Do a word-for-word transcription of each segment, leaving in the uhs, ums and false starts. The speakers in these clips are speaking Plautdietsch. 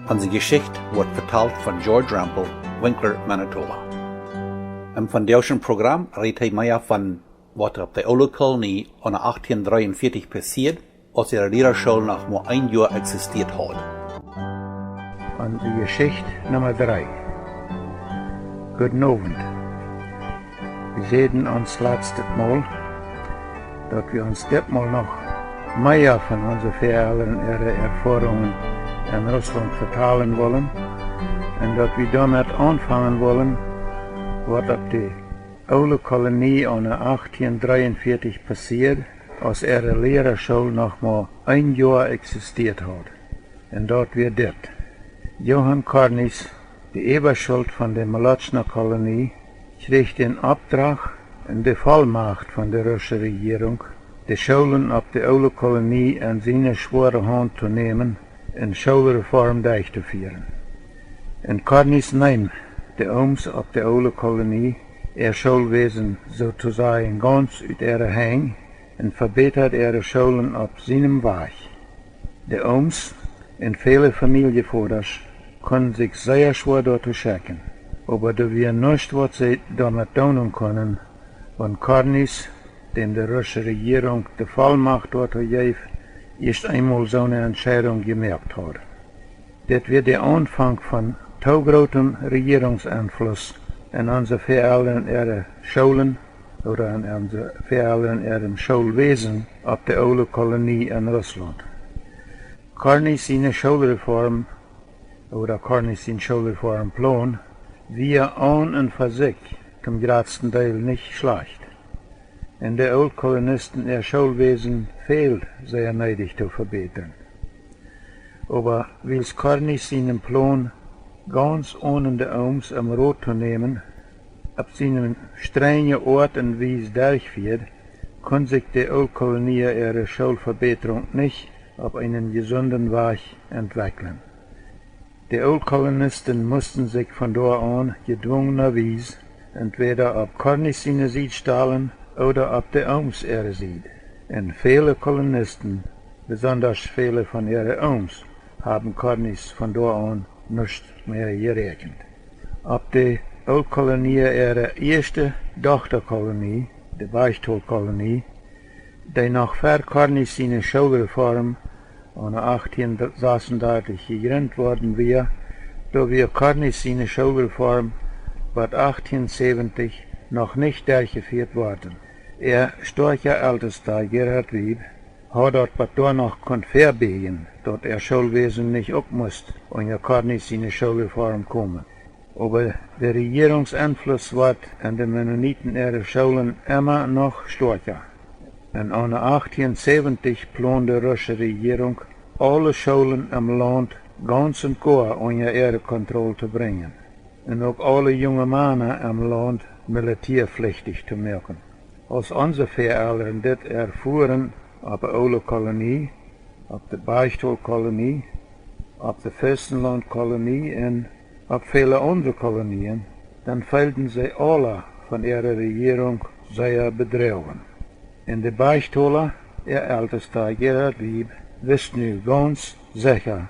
Onse Jeschicht woat vetalt von George Rempel, Winkler, Manitoba. Em vondoagschen Program rät hee mea von waut opp de Oole Kolonie aune achtieen dreeunvieetich passieed, aus äare Liera School noch mau een Joa eksistieet haud. Onse Jeschicht Numma dree. Gooden Owent. Wie säden ons latstet Mol, daut wie ons dit Mol noch mea von onse Väaelren äare Erfoarungen en Russlaunt vetalen wullen un daut wie doamet aunfangen wullen, waut opp de Oole Kolonie aune achtieen dreeunvieetich passieed, aus äare Liera School noch mau een Joa eksistieet haud. Un daut wia dit: Johann Cornies, de Äwaschult von de Molotschna Kolonie, kjrieech dän Oppdrach un de Vollmacht von de rusche Rejierunk, de Schoolen opp de Oole Kolonie en siene schwoare Haunt to nämen un Schoolreform derchtofeeren. Un Cornies neem de Ooms opp de Oole Kolonie äa Schoolwäsen soo to sajen gaunz ut äare Henj un vebätad äare Schoolen opp sienem Wajch. De Ooms un väle Famieljevodasch kunnen sikj sea schwoa doatoo schekjen, oba doa wia nuscht, waut see doamet doonen kunnen, wan Cornies, däm de rusche Rejierunk de Vollmacht doatoo jeef, ieescht eemol soone Entscheidunk jemoakt haud. Dit wia de Aunfank von too grootem Rejierungsenfluss en onse Väaelren äare Schoolen ooda en onse Väaelren äarem Schoolwäsen opp de Oole Kolonie en Russlaunt. Cornies siene Schoolreform ooda Cornies sien Schoolreformplaun wia aun un fa sikj toom jratsten Deel nich schlajcht. Un de Oolkolonisten äa Schoolwäsen fäld sea needich to vebätren. Oba wiels Cornies sienen Plaun gaunz onen de Ooms om Rot to nämen, opp siene strenje Oat un Wies derchfieed, kunn sikj de Oolkolonia äare Schoolvebätrunk nich opp eenen jesunden Wajch entwekjlen. De Oolkolonisten musten sikj von doa aun jedwungenawies entwäda opp Cornies siene Sied stalen ooda opp de Ooms äare Sied. Un väle Kolonisten, besondasch väle von äare Ooms, haben Cornies von doa aun nuscht mea jeräakjent. Opp de Oolkolonia äare ieeschte Dochtakolonie, de Bergtholkolonie, dee noch ver Cornies siene Schoolreform aune achtieen sasundartich jejrint worden wia, doa wia Cornies siene Schoolreform bot achtieen säwentich noch nich derchjefieet worden. Äa stoakja Eltesta Gerhard Wiebe haud daut bot doa noch kunt vebieejen, daut äa Schoolwäsen nich uk must unja Cornies siene Schoolreform komen. Oba de Rejierungsenfluss wort en de Mennoniten äare Schoolen emma noch stoakja. Un aune achtieen säwentich plaund de rusche Rejierunk, aule Schoolen em Launt gaunz un goa unja äare Kontroll to brinjen un uk aule junge Mana em Launt militäaflichtich to moaken. Aus onse Väaelren dit erfuaren opp de Oolkolonie, opp de Bergtholkolonie, opp de Fürstenlandkolonie un opp väle aundre Kolonien, dan feelden see aula von äare Rejierunk sea bedroagen. Un de Bergthola, äa Eltesta Gerhard Wiebe, wist nu gaunz secha,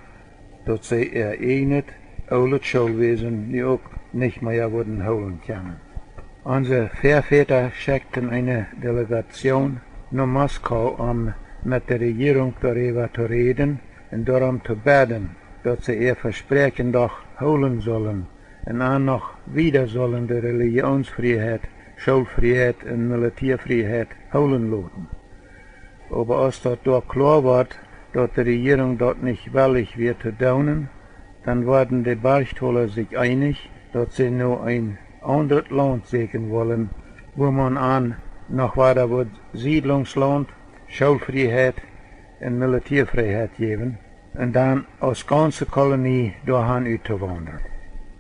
daut see äa ieejnet oolet Schoolwäsen nu uk nich mea wudden hoolen kjennen. Onse Väaväda schekjten eene Delegatsjoon no Moskau, om met de Rejierunk doaräwa to räden un doarom to bäden, daut see äa Vespräakjen doch hoolen sullen un an noch wieda sullen de Relijionsfrieheit, Schoolfrieheit un Militäafrieheit hoolen loten. Oba aus daut doa kloa wort, daut de Rejierunk daut nich wellich wia to doonen, dan worden de Bergthola sikj eenich, daut see no een aundret Launt säkjen wullen, wua maun an noch wada wudd Siedlungslaunt, Schoolfrieheit un Militäafrieheit jäwen, un dan aus gaunze Kolonie doahan uttowaundren.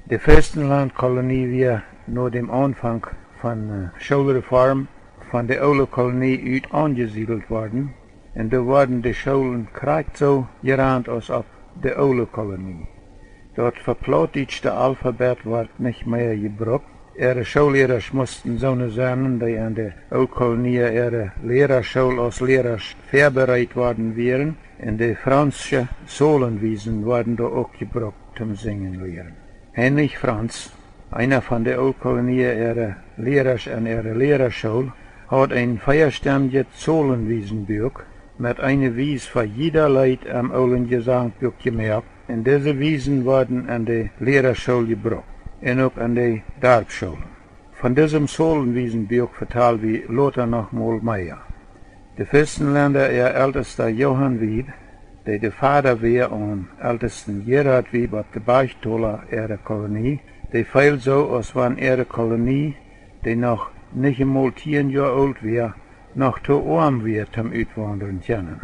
De Fürstenlandkolonie wia no däm Aunfank von, äh, Schoolreform von de Oolkolonie ut aunjesiedelt worden, un doa worden de Schoolen krakjt soo jerant aus opp de Oolkolonie. Daut veplautdietschte Alfabet wort nich mea jebrukt. Äare Schoollierasch musten soone sennen, dee aun de Oolkolonia äare Lieraschool aus Lierasch väabereet worden wieren, un de fraunzsche Zolenwiesen worden doa uk jebrukt. toom sinjen lieren. Heinrich Franz, eena von de Ooltkolonia äare Lierasch en äare Lieraschool, haud een veastemmjet Zolenwiesenbuak met eene Wies fa jieda Leet em oolen Jesangbuak jemoakt, un dise Wiesen worden en de Lieraschool jebrukt un uk en de Darpschoolen. Von disem Zolenwiesenbuak vetal wie lota noch mol mea. De Fürstenlenda äa Eltesta Johann Wieb, dee de Vada wia aun Eltesten Gerhard Wieb opp de Bachtola äare Kolonie, dee feeld soo, aus wan äare Kolonie, dee noch nich emol tieen Joa oolt wia, noch too oam wia toom utwaundren kjennen.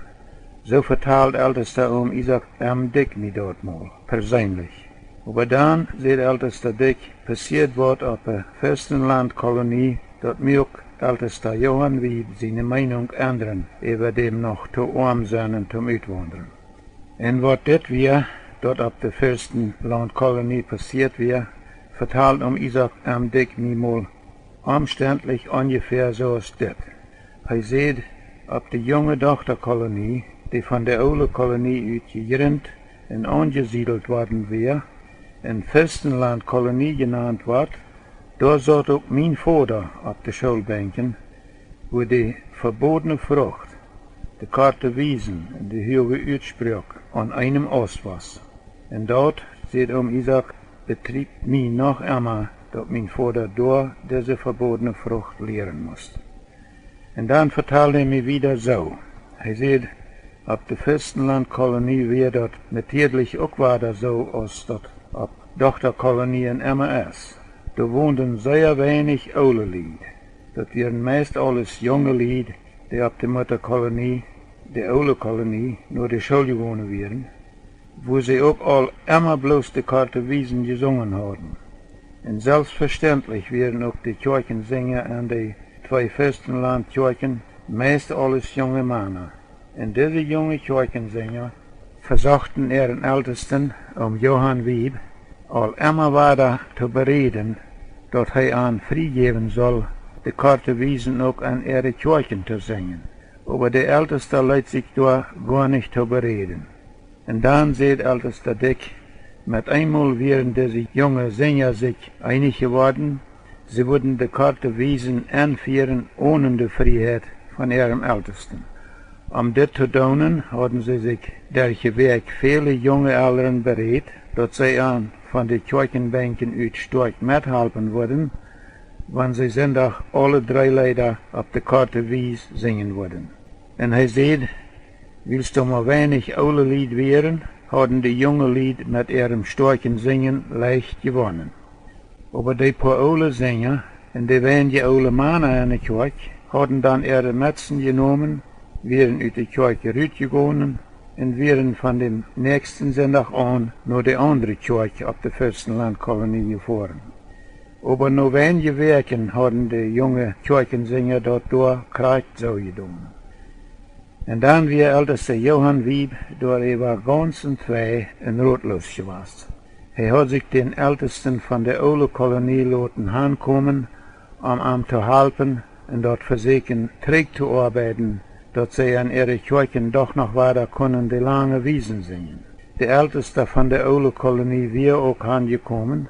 Soo vetald Eltesta Oom Isaak M. Dyck mie daut mol perseenlich. Oba dan, säd Eltesta Dyck, passieed waut opp de Fürstenlandkolonie, daut muak Eltesta Johann Wieb siene Meenunk endren äwa däm noch too oam sennen toom utwaundren. Un waut dit wia, daut opp de Fürstenlandkolonie passieet wia, vetald Oom Isaak M. Dyck mie mol omstentlich onjefäa soo aus dit. Hee säd, opp de junge Dochtakolonie, dee von de oole Kolonie ut jejrint un aunjesiedelt worden wia un Fürstenlandkolonie jenant wort, doa saut uk mien Voda opp de Schoolbenkjen, wua de vebodne Frucht, de korte Wiesen un de huage Utsproak aun eenem Aust wia. Un daut, säd Oom Isaak, betriebt mie noch emma, daut mien Voda doa dise vebodne Frucht lieren must. Un dan vetald hee mie wieda soo. Hee säd, opp de Fürstenlandkolonie wia daut natieedlich uk wada soo aus daut opp Dochtakolonien emma es. Doa wonden sea weinich oole Lied. Daut wieren meist aules junge Lied, dee opp de Muttakolonie, de oole Kolonie, no de School jegonen wieren, wua see uk aul emma bloos de korte Wiesen jesungen hauden. Un selfstvestentlich wieren uk de Kjoakjensinja en de twee Fürstenlandkjoakjen meist aules junge Mana. Un dise junge Kjoakjensinja vesochten äaren Eltesten, Oom Johann Wieb, aul emma wada to beräden, daut hee an frie jäwen sull, de korte Wiesen uk en äare Kjoakjen to sinjen. Oba de Eltesta leet sikj doa goa nich to beräden. Un dan säd Eltesta Dyck, met eenmol wieren dise junge Sinja sikj eenich jeworden, see wudden de korte Wiesen enfieren onen de Frieheit von äarem Eltesten. Om dit to doonen, hauden see sikj derch de Wäakj väle junge Elren berädt, daut see an von de Kjoakjenbenkjen ut stoakj methalpen wudden, wan see Sindach aule dree Leeda opp de korte Wies sinjen wudden. Un hee säd, wiels doa mau weinich oole Lied wieren, hauden de junge Lied met äarem stoakjen Sinjen leicht jewonnen. Oba dee poa oole Sinja un de weinje oole Mana en de Kjoakj hauden dan äare Metsen jenomen, wieren ut de Kjoakj rutjegonen un wieren von däm näakjsten Sindach aun no de aundre Kjoakj opp de Fürstenlandkolonie jefoaren. Oba no weinje Wäakjen hauden de junge Kjoakjensinja daut doa krakjt soo jedonen. Un dan wia Eltesta Johann Wieb doaräwa gaunz entwei un rotloos jewast. Hee haud sikj dän Eltesten von de oole Kolonie loten hankomen, om am to halpen un daut vesäkjen trigj to oabeiden, daut see en äare Kjoakjen doch noch wada kunnen de lange Wiesen sinjen. De Eltesta von de oole Kolonie wia uk hanjekomen,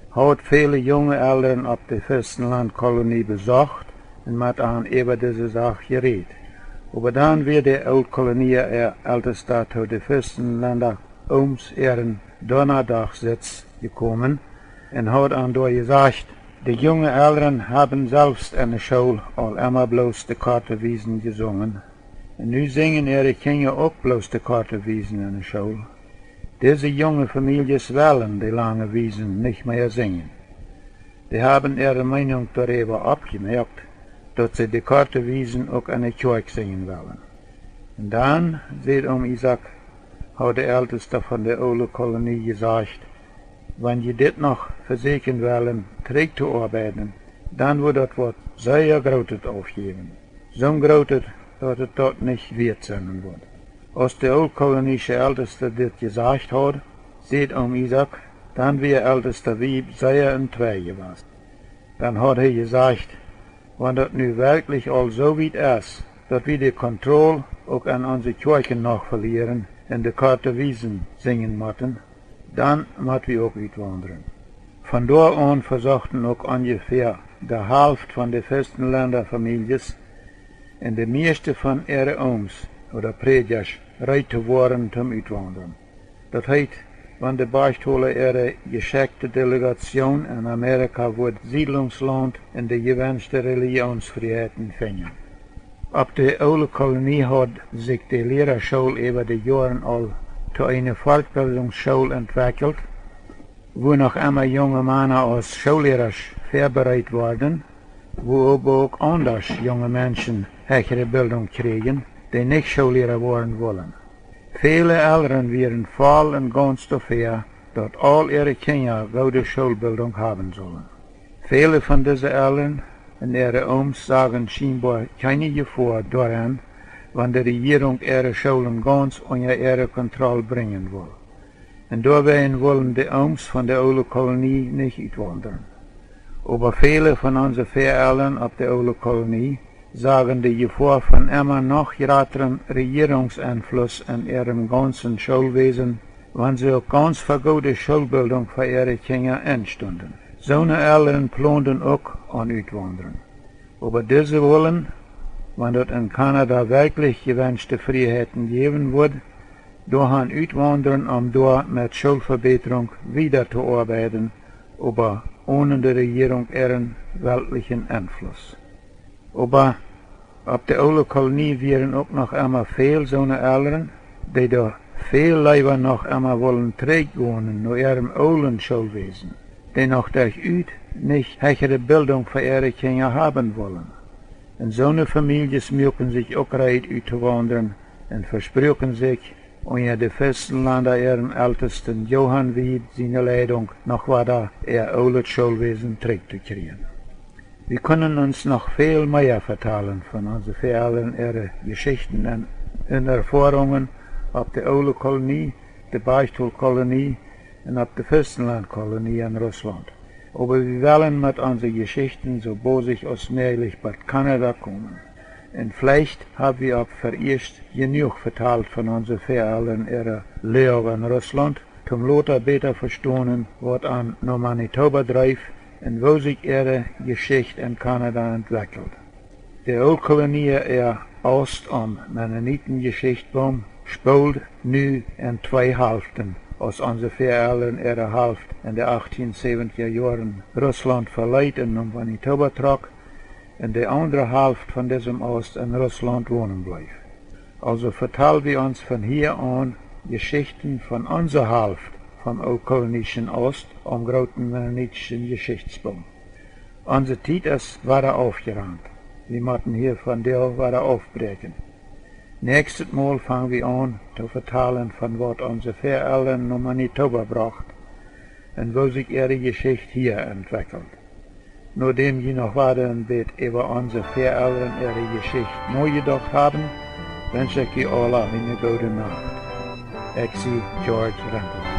haud väle junge Elren opp de Fürstenlandkolonie besocht un met an äwa dise Sach jerädt. Oba dan wia de Ooltkolonia äa Eltesta to de Fürstenlenda Ooms äaren Donnadachsitz jekomen un haud an doa jesajcht: De junge Elren haben selfst en de School aul emma bloos de korte Wiesen jesungen. Un nu sinjen äare Kjinja uk bloos de korte Wiesen en de School. Dise junge Famieljes wellen de lange Wiesen nich mea sinjen. Dee haben äare Meenunk doaräwa oppjemoakt, daut see de korte Wiesen uk en de Kjoakj sinjen wellen. Un dan, säd Oom Isaak, haud de Eltesta von de oole Kolonie jesajcht: Wan jie dit noch vesäkjen wellen trigj to oabeiden, dan wudd daut waut sea grootet aufjäwen. Soon grootet, daut et daut nich wieet sennen wudd. Aus de ooltkolonische Eltesta dit jesajcht haud, säd Oom Isaak, dan wia Eltesta Wieb sea entwei jewast. Dan haud hee jesajcht: Wan daut nu werkjlich aul soo wiet es, daut wie de Kontroll uk en onse Kjoakjen noch velieren un de korte Wiesen sinjen motten, dan mott wie uk utwaundren. Von doa aun vesochten uk onjefäa de Halft von de Fürstenlända Famieljes un de mieeschte von äare Ooms ooda Prädjasch reed to woaren toom utwaundren. Daut heet, wan de Bechtola äare jeschekjte Delegatsjoon en Amerika wudd Siedlungslaunt un de jewenschte Relijoonsfrieheiten finjen. Opp de Oole Kolonie haud sikj de Lieraschool äwa de Joaren aul to eene Fortbildungsschool entwekjelt, wua noch emma junge Mana aus Schoollierasch väabereet worden, wua oba uk aundasch junge Menschen hechere Bildunk kjrieejen, dee nich Schoolliera woaren wullen. Väle Elren wieren voll un gauns doafäa, daut aul äare Kjinja goode Schoolbildunk haben sullen. Väle von dise Elren un äare Ooms sagen schienboa kjeene Jefoa doaren, wan de Rejierunk äare Schoolen gauns unja äare Kontroll brinjen wull. Un doawäajen wullen de Ooms von de Oole Kolonie nich utwaundren. Oba väle von onse Väaelren opp de Oole Kolonie sagen de Jefoa von emma noch jratrem Rejierungsenfluss en äarem gaunsen Schoolwäsen, wan see uk gauns fa goode Schoolbildunk fa äare Kjinja enstunden. Soone Elren plonden uk aun utwaundren. Oba dise wullen, wan daut en Kanada werkjlich jewenschte Frieheiten jäwen wudd, doahan utwaundren, om doa met Schoolverbätrunk wieda to oabeiden, oba onen de Rejierunk äaren weltlichen Enfluss. Oba opp de Oole Kolonie wieren uk noch emma väl soone Elren, dee doa väl leewa noch emma wullen trigj gonen no äarem oolen Schoolwäsen, dee noch derchut nich hechere Bildunk fa äare Kjinja haben wullen. Un soone Famieljes muaken sikj uk reed uttowaundren un vespruaken sikj, unja de Fürstenlända äaren Eltesten Johann Wiebe siene Leidunk noch wada äa oolet Schoolwäsen trigj to kjrieen. Wie kunnen ons noch väl mea vetalen von onse Väaelren äare Jeschichten un, un Erfoarungen opp de Oole Kolonie, de Bechtola Kolonie un opp de Fürstenlända Kolonie en Russlaunt. Oba wie wellen met onse Jeschichten soo bosich aus mäajlich bat Kanada komen. Un veleicht hab wie opp veieescht jenuach vetalt von onse Väaelren äare Loag en Russlaunt, toom lota bäta vestonen, waut an no Manitoba dreef un woo sikj äare Jeschicht en Kanada entwekjeld. De Oolkolonia äa Aust aum Mennonitenjeschichtboom spold nu en twee Halften, aus onse Väaelren äare Halft en de achtieen säwentja Joaren Russlaunt veleet un no Manitoba trock, un de aundre Halft von disem Aust en Russlaunt wonen bleef. Aulsoo vetal wie ons von hia aun Jeschichten von onse Halft vom oolkolonischen Aust aum grooten mennonitischen Jeschichtboom. Onse Tiet es wada aufjerant. Wie motten hia vondoag wada aufbräakjen. Näakjstet Mol fang wie aun to vetalen von waut onse Väaelren no Manitoba brocht un woo sikj äare Jeschicht hia entwekjeld. Nodäm jie noch wada een bät äwa onse Väaelren äare Jeschicht nojedocht haben, wensch ekj jie aula eene goode Nacht. Ekj sie George Rempel.